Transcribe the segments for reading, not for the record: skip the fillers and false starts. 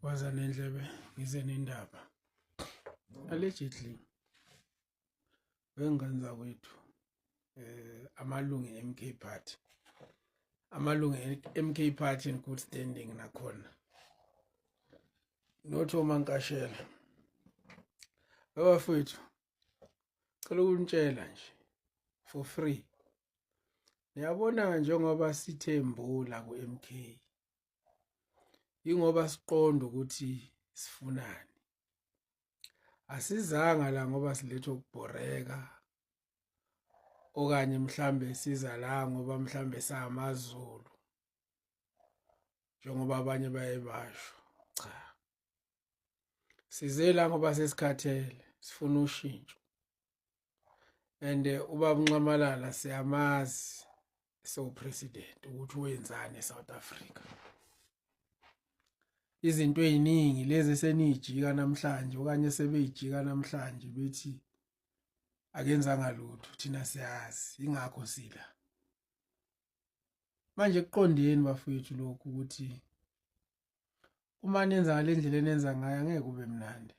Waza nendlebe ngize nendaba. Allegedly wengane zakwethu amalungu e-MK Party, amalungu e-MK Party in good standing nakhona not omankashela. Bafowethu, cela ukunitshela nje for free. Niyabona njengoba sithembula ku-MK ingoba siqonda ukuthi sifunani. Asizanga la ngoba siletha ukubhoreka okanye mhlambe siza la ngoba mhlambe samaZulu njengoba abanye baye basho. Cha, size la ngoba sesikhathele, sifuna ushintsho. And ubaba uNxamalala siyamazi sewupresident ukuthi wenzani eSouth Africa. Izinto eziningi lezi esenijika namhlanje okanye sebeyijika namhlanje bethi akenzanga lutho, thina siyazi, ingakho sila. Manje kuqondeni bafowethu lokhu ukuthi uma nenza ngale ndlela enenza ngayo angeke kube mnandi.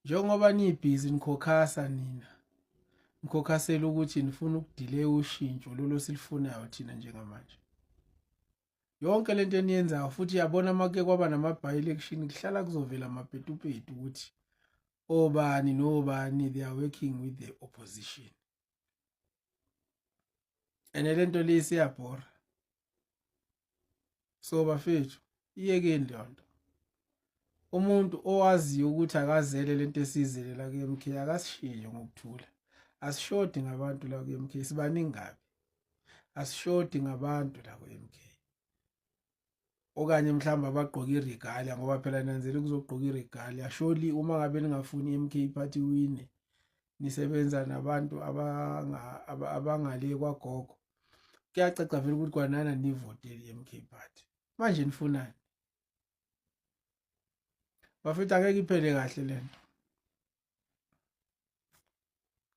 Njengoba nibhizi nikhokhasa nina, nikhokhasela ukuthi nifuna ukudileya ushintsho lolu osilifunayo thina njengamanje. Yonke lento eniyenzayo futhi yabona make kwaba nama-by-election kuhlala kuzovela amapetupetu ukuthi obani nobani they are working with the opposition. And lento le isiyabhora. So bafethu, iyekeni leyo nto. Umuntu owaziyo ukuthi akazele lento esizele la ku-MK akasishiye ngokuthula. Asishodi ngabantu la ku-MK, sibaningi kabi. Asishodi ngabantu la ku-MK. Okanye mhlawumbe abagqoka iregalia, ngoba phela nanzela ukuzogqoka iregalia. Surely uma ngabe ningafuni i-MK Party wine, nisebenza nabantu abangale kwagogo. Kuyacaca vele ukuthi kwanana nivotele i-MK Party. Manje nifunani? Bafethu, angeke iphele kahle lento.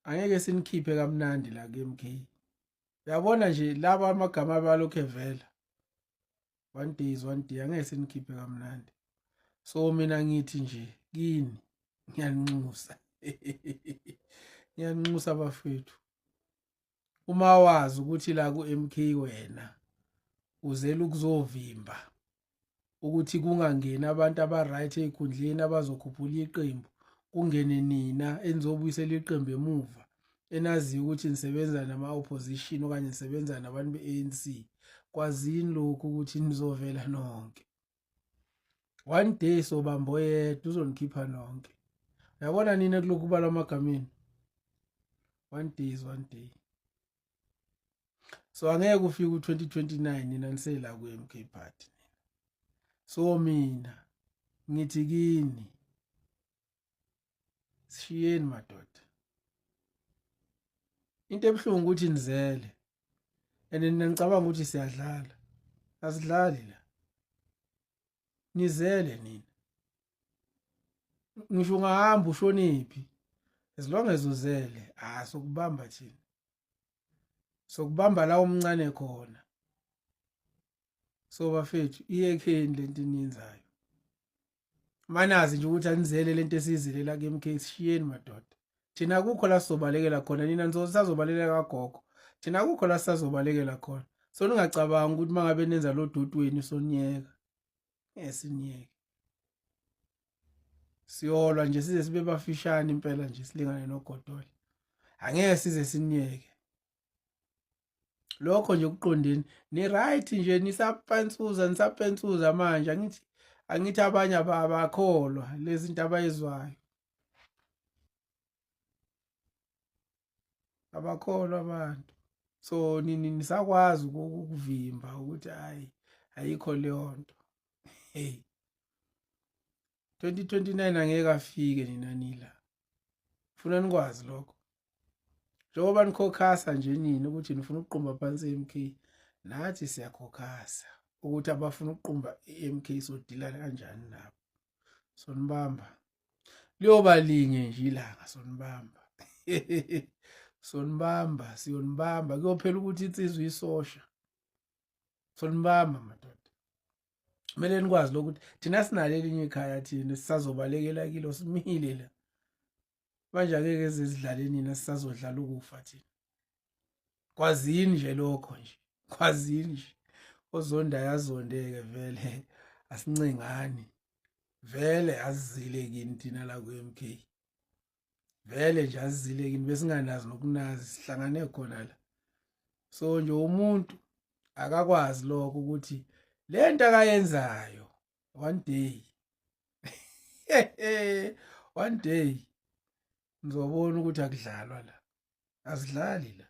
Angeke sinikhiphe kamnandi la ku-MK. Uyabona nje laba amagama abalokhu evela. One day is one day, angeke sinikhiphe kamnandi. So mina ngithi nje kini ngiyaninxusa. Ngiyaninxusa bafethu. Uma wazi ukuthi la ku-MK wena uzela ukuzovimba ukuthi kungangeni abantu aba-right ey'khundleni abazokhuphula iqembu, kungene nina enizobuyisela iqembu emuva, enaziyo ukuthi nisebenza nama-opposition okanye nisebenza nabantu be-ANC. Kwazini lokhu ukuthi nizovela nonke. One day sobamba oyedwa uzonikhipha nonke. Uyabona nina kulokhu kubalwa amagameni. One day is one day. So angeke ufike u-2029 nina nisela ku-MK Party. So mina ngithi kini sishiyeni madoda. Into ebuhlungu ukuthi nizele and nina nicabanga ukuthi siyadlala. Asidlali la. Nizele nina. Ngisho ungahamba ushonephi as long as uzele, ah sokubamba thina. Sokubamba la omncane khona. So bafethu, iyekheni lento eniyenzayo. Manazi nje ukuthi anizele lento esizile la ku-MK, sishiyeni madoda. Thina akukho la sizobalekela khona, nina nizosazobalekela kagogo. Thina akukho la sisazobalekela khona. So ningacabanga ukuthi mangabe nenza lo doti wenu soniyeka. Ngeke siniyeke. Siyolwa nje size sibe bafishane impela nje silingane noGodole. Angeke size siniyeke. Lokho nje kuqondeni ni right nje nisapantsuza nisapentsuza manje angithi abanye abakholwa lezi zinto abayizwayo. Abakholwa abantu. So nini nisakwazi ukuvimba ukuthi hayi ayikho leyo nto. Hey. 2029 angeke afike nina nila. Funa nikwazi lokho. Njengoba nikhokhasa nje nini ukuthi nifuna ukuqumba phansi i-MK, nathi siyakhokhasa ukuthi abafuna ukuqumba i-MK sodila kanjani nabo. Sonibamba. Liyoba linye nje ilanga sonibamba. Sonibamba, siyonibamba kuyophela ukuthi insizwa isosha. Sonibamba madoda. Kumele nikwazi lokuthi thina sinalo elinye ikhaya, thina sisazobalekela kilo, simile la. Manje angeke ezidlale nina, sisazodlala ukufa thina. Kwazini nje lokho nje, kwazini nje. Ozonda yazondeke vele, asincengani vele, azizile kini thina la ku-MK, vele nje azizile kini, besinganazi nokunazi, sihlangane khona la. So nje umuntu akakwazi lokho ukuthi lento akayenzayo, one day, one day nizobona ukuthi akudlalwa la, asidlali la.